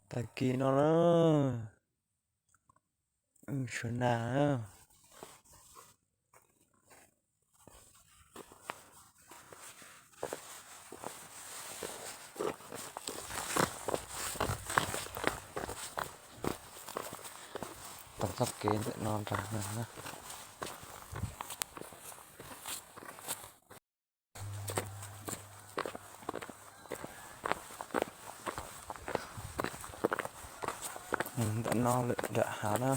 Tag kis no na, suav nas na. Tau txoj kev ntawm no nrag na. Ntawm no lawm nram hav na.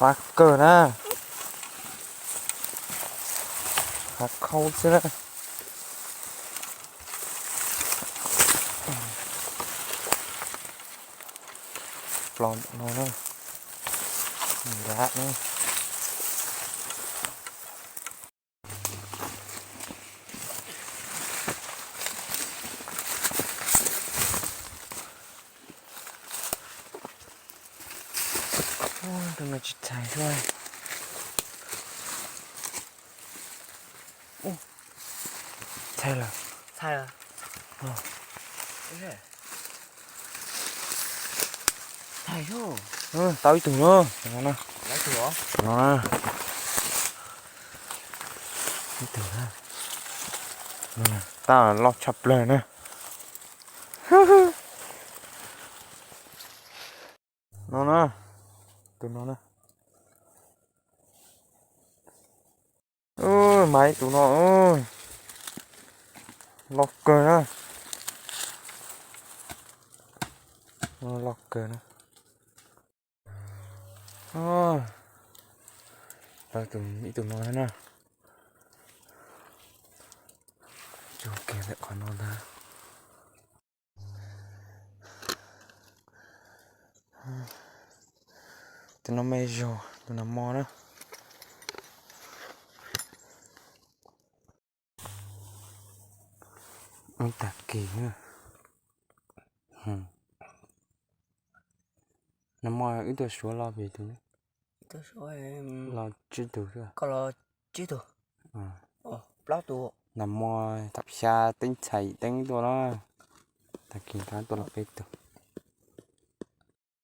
Fab kawg na. Hav khau xwb na. Plos ntawm no na. Nrad na. Tus no tsis txhais xwb. Txhais lawm. Tau ib tug no. No na. Ib tug na. Tab loj tshaj plaws na. No na. Tus no na. Mas ib tus no loj kawg na. Loj kawg na. Lawv tus, ib tug no na. Tsuag kiag ntawm qhov no ntag. Tus no me zog, tus no mo na. Tag kis na. Nag hmo wb tuaj suav los pes tus ne? Los tsib tug xwb. Koj los tsib tug. Nag hmo thaum xya teeb txhais teeb tuaj na. Tag kis rov tuaj los peb tug.